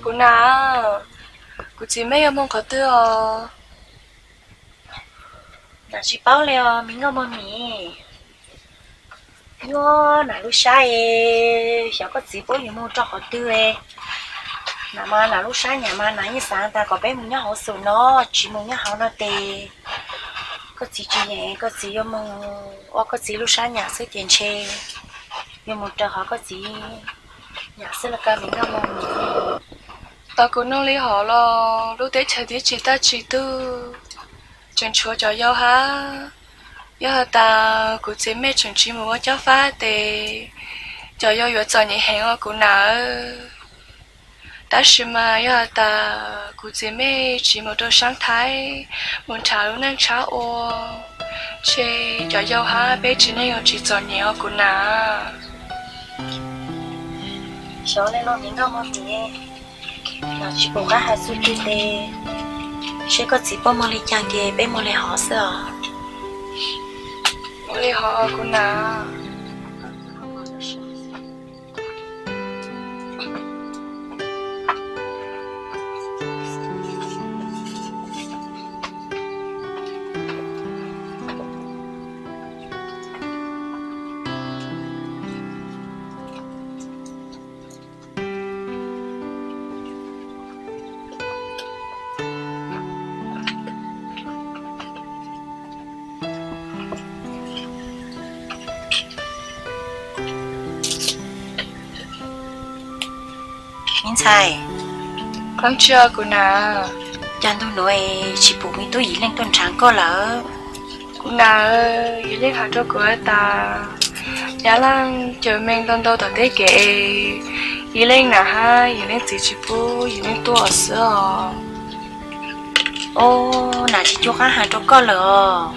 Kuv nam, kuv txiv mej yuav moog qhov twg os? Nam tsis paub le os me nkauj mog mim. Yuav nam lub sab es xyov koj txiv puab yuav moog rau qhov twg. Nam mas nam lub sab nyam mas nam yeej xaav tas kom peb moog nyob hauv xum no, tsis moog nyob hauv no tes koj txiv tsis nyeem, koj txiv yuav moog ua koj txiv lub sab nyam xwb ces ntshe yuav moog raws qhov koj txiv nyam xwb los koj me nkauj mog mim. Tau kuv noog li hov los lub teb chaws twb tsis tab tsis tug, tseem tshuav cov yau hab. Yog has tas kuv txiv mej tseem tsis mus ua cob fab tes cov yau yuav txom nyem heev os kuv nam. Tab sis mas yog has tas kuv txiv mej tsis mus rau saab Thaib mus nrhav lub neej tshab ua, ntshe cov yau hab peb tsev neeg yuav tsis txom nyem os kuv nam. Xyov le los me nkauj mog mim, nam tsis pum qab has txug twg tes, seb koj txiv puab moog le caag ces peb moog le hov xwb os. Moog le hov kuv nam. Me ntxhais, qhov tsi kuv nam, cas ntuj nuav tsis pum me tub Yim Leej tuaj nrhav koj lawm? Kuv nam, Yim Leej has rau kuv has tas Nyab Laaj cawm meej ntau ntau tom teb kev, Yim Leej nam hab Yim Leej txiv tsis pub Yim Leej tuaj xwb os. Os, nam tsis cuag qab has rau koj lawm os.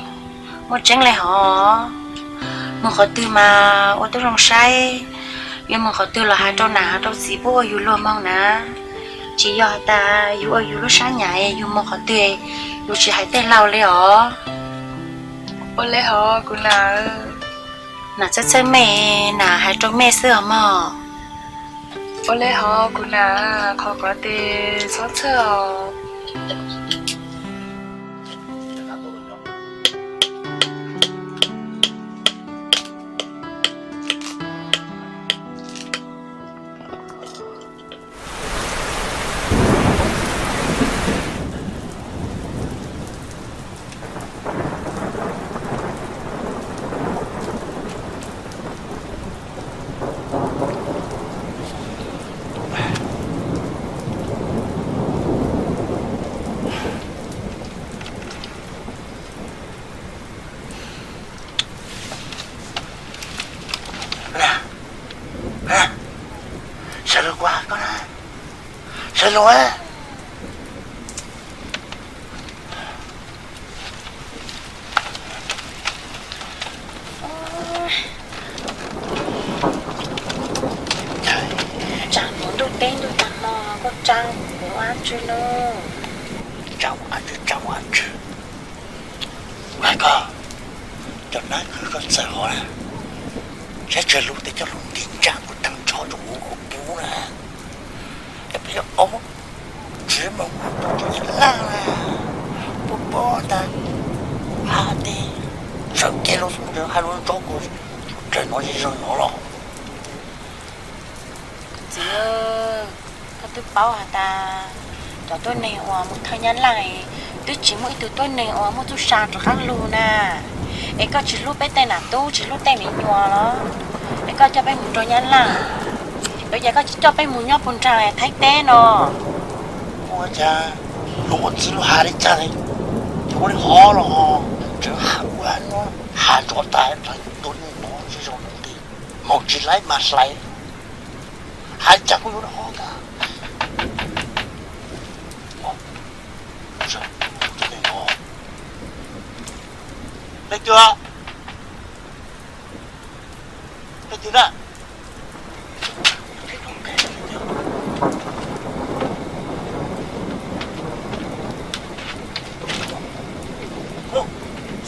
Muaj tseeb le hov? Moog qhov twg mas ua tub zoo saib, yuav moog qhov twg los has rau nam has rau txiv puab ua yug luag moog na. Tsis yog has tas yug ua yug lub sab nyam yug moog qhov twg, yug tsis hais tej laug le os. Ua le hov kuv nam. Nam txhawj txhawj mej, nam has rau mej xwb os mog. Ua le hov kuv nam, qhov kov tes txhob txhawj os. Sawv lug kuv has koj na, sawv lug. Tsaam nuav ntuj teb ntuj taag hmo koj tsaa kuv ua dlaab tsi na? Tsaa ua dlaab tsi, tsaa ua dlaab tsi? Kuv has koj, cov nab kws koj txawm hov na, saib tsawg lub tes coj lug ntim ntsaa kuv taag nrho rua huv kuv pub na. Es peb ob tsi moog rua cov nyab laj na, puab paub tas has tes sawv kev lug xub ntsws has lug ntsoov kuv tsawg nuav ze zog nuav los. Txiv, koj twb paub has tas cov tuab neeg uas mus thawj nyab laj twb tsis muaj ib tug tuab neeg uas muaj txuj sa rov qaab lug na. Es koj tsis hlub peb tej nam tub tsis hlub tej me nyuam los, es koj coj peb mus rau nyab laj, yuav cas koj tsis coj peb mus nyob puag nraag Thaib teb no? Ua cas lug ua txiv lug has li cas li, ces ua li hov los tseem has ua has nrov tas tus neeg nuav ze zog nuav tes, moog tsis laib mas hlais, has li cas kuj yuav li hov tas. Leej twg, leej twg na?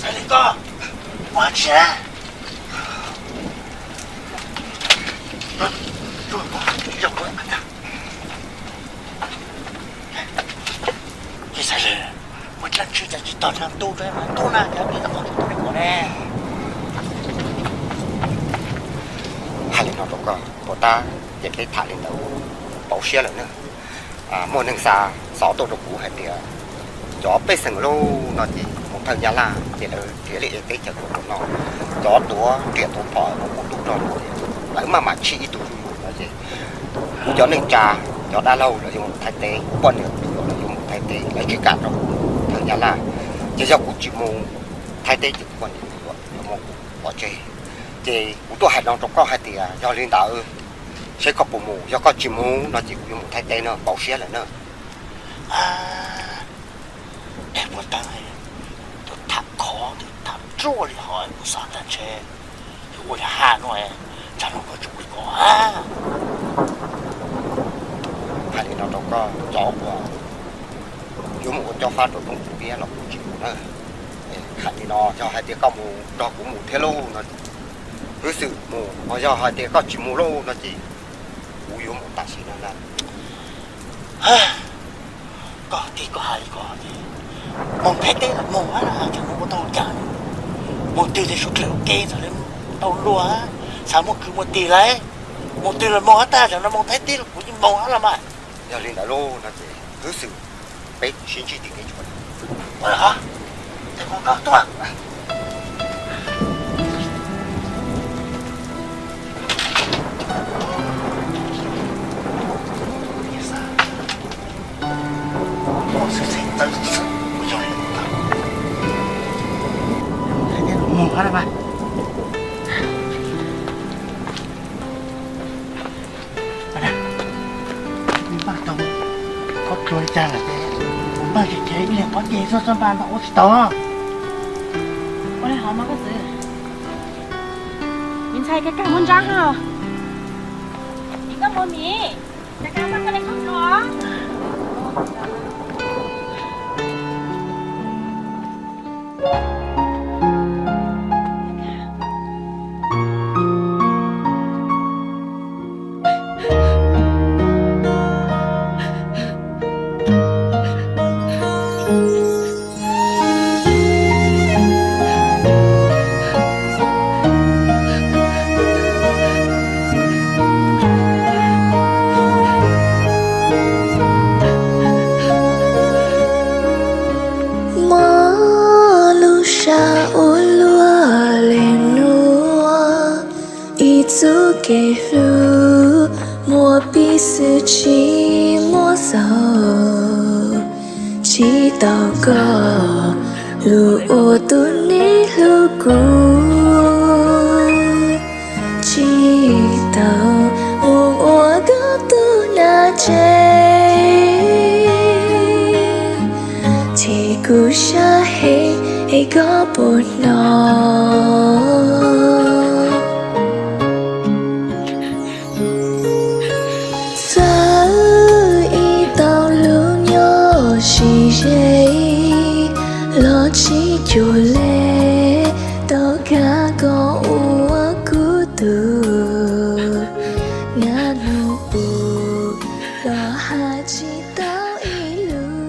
Xaiv Leej koj, ua tsi na? Yog kuv, yog kuv. Tub na, tub na, tub ne. Hais li no rau koj, puas tab ces peb tham li ntawd pauv siab lawm na. Muaj neeg xa xov tuaj rau kuv hais tias cov pej xeem lauj no ces mus thawj Nyab Laj ces lawv nrhiav li teb chaws rau no, cov tuav riam tuav phom mus kuj tuaj no, lawv maj mam tsim ib tug zuj zus no ces kuv cov neej tsa, cov dab laug los yuav mus Thaib teb, kuv poj niam los yuav mus Thaib teb, lawv tsis kam rau kuv thawj Nyab Laj. Ces yog kuv tsis mus Thaib teb ces kuv poj niam yuav muab kuv pov tseg. Ces kuv tuaj hais no rau koj hais tias yog li ntawd, seb koj puas mus, yog koj tsis mus no ces kuv yuav mus Thaib teb no, pauv siab lawm na. Es puas tau, tus tham khov tus tham ruaj li hos kuv xav tias ntshe yus ua yog ha no, tsam no koj tsis ua li ko. Hais li no rau koj, cov uas yuav mus ua cob fab rau Tooj Kuv Piab los kuv tsis mus na. Hais li no, yog hais tias koj mus nrog kuv mus thiab lauj no, huv xwm mus, ho yog hais tias koj tsis mus lauj no ces kuv yuav mus tam sim no na. Koj tib koj hais li ko ces moog Thaib teb los moog, tseem moog ua tau cas, moog twg ces suav dlawg ua ke txog li tau luag, xav muaj kwv muaj tij lawm, moog twg los moog hab tag, tam no moog Thaib teb los kuv yeej moog hab los mas. Yog li ntawd lauj no ces huv xwm peb sib ntsib tim kev tshuam. Npaj tau koj tua li cas lawm ces npaj tsis ces ib leeg pob ces xoj xoj npaj npaj ua tsis tau. Ua li hov mas koj txwv, miv ntxhais kag kag muab ntsab hab. Miv, koj mus miv, kag kag npaj koj li koj mus. Muaj lub sab ua luaj li nuav, ib txuj kev hlub muaj pib xwb tsis muaj xaus, tsis tau koj lug ua tus neeg hlub kuv, tsis tau moog ua koj tug nam tsev, ces kuv sab heev es koj puas hnov. Txawm ib tau lub nyob sib ze los tsis cuag le, tau kag koj ua kuv tug, nag nug pum los has tsis tau ib lus.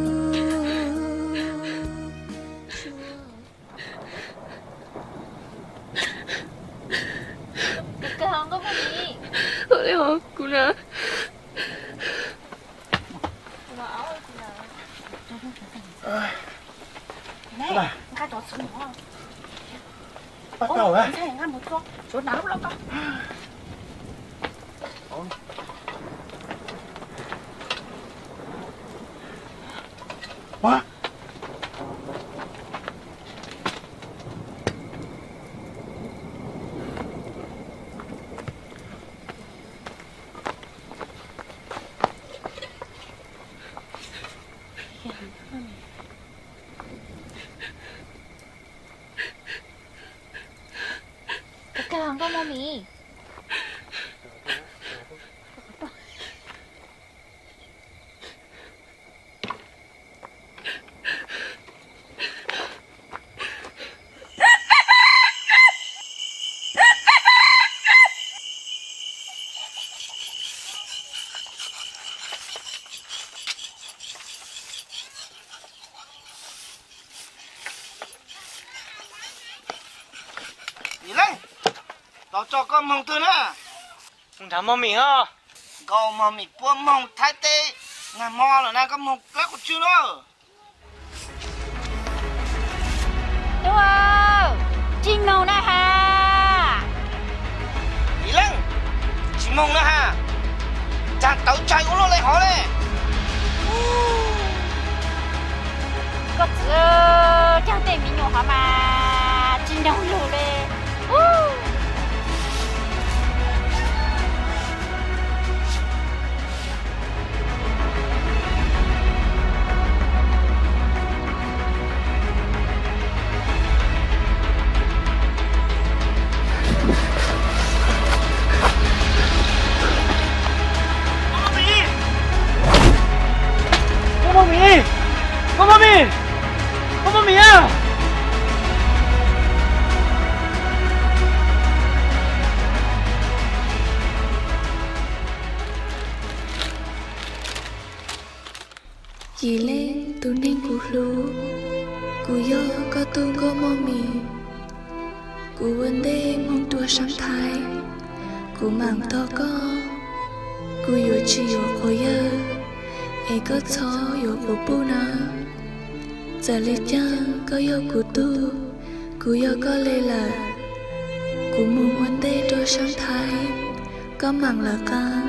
Ua li hov kuv na. Kag kag nkauj mog miv. Los tso koj moog twg na? Moog nrhav mog mim os. Nkaus mog mim puab moog Thaib teb nag hmo lawm na, koj moog dlaab qhov twg na? Tub, tsis moog na has. Ib leej, tsis moog na has. Tsaag tawv tsaig ua luaj le hov le. Koj txwv caag tej me nyuam hov mas tsis noog lug le. Koj moog mim, koj moog mim, koj moog mim a. Yim Leej tus neeg kuv hlub, kuv yog koj tug nkauj mog mim. Kuv ua ntej moog rua saab Thaib, kuv maam tog koj. Kuv yuav tsis yuav quas yawg, es koj txhob yuav quas puj na. Txawm le caag koj yog kuv tug, kuv yog koj le lawm. Kuv moog ua ntej rua saab Thaib, koj maam lawv qaab.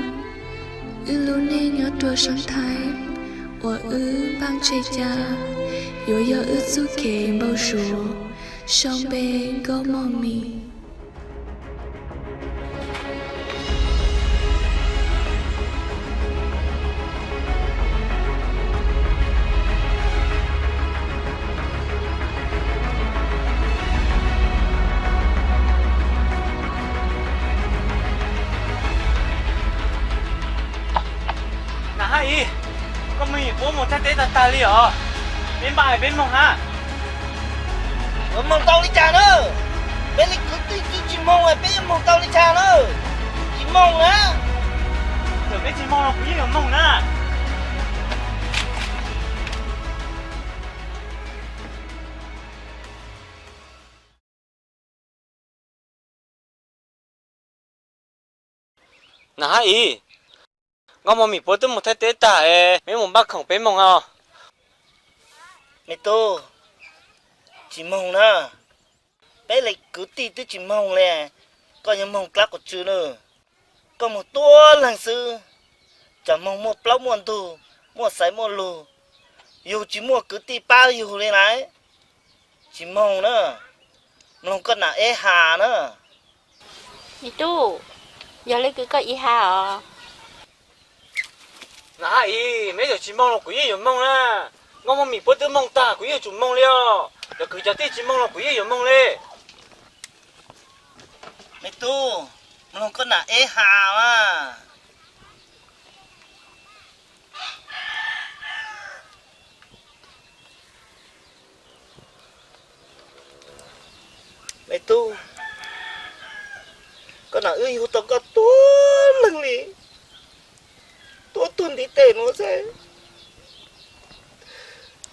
Wb lub neej nyob rua saab Thaib uas wb npaaj tseg ca, yuav yog wb txuj kev npau suav sau npe nkauj mog mim. Nam Hab Ib, koj moog yim puab moog Thaib teb tag tag li os. Peb npaj peb moog hab. Yuav moog tau li cas na? Peb le kwv tij twb tsis moog, peb yuav moog tau li cas na? Tsis moog na. Txawm peb tsis moog los kuv yeej yuav moog na. Nam Hab Ib, nkauj mog mim puab twb moog Thaib teb tag es, peb moog npaj khoom peb moog os. Me tub, tsis moog na. Peb le kwv tij twb tsis moog le, koj yuav moog dlaab qhov twg na? Koj moog tuab leeg xwb, tsam moog muaj plaub muaj ntug, muaj xaiv muaj lug, yug tsis muaj kwv tij pab yug li na. Tsis moog na, mloog koj nam eb has na. Me tub, yog le kws koj ib has os. Nam Hab Ib, meb txawm tsis moog los kuv yeej yuav moog na. Nkauj mog mim puab twb moog tag, kuv yeej yuav tsum moog li os. Cov kwv cov tij tsis moog los kuv yeej yuav moog li. Me tub, mloog koj nam eb has mas. Me tub, koj nam wb yug tau koj tuab leeg li, tuab tug ntiv tes nuav xwb,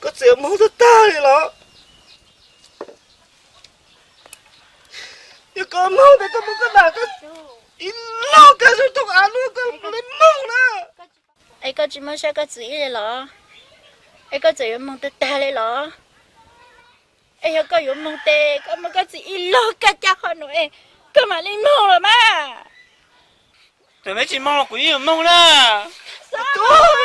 koj txawm yuav moog tag tag li los? Yog koj moog tes koj moog koj nam koj ib log kag zoo thooj av lub koj le moog na. Es koj tsis moog saib koj txiv ib le los? Es koj txawm yuav moog tag tag li los? Es yog koj yuav moog tes koj moog koj txiv ib log kag caj qhov nuav es koj mam li moog los mas. Txawm meb tsis moog los kuv yeej yuav moog na. Tub,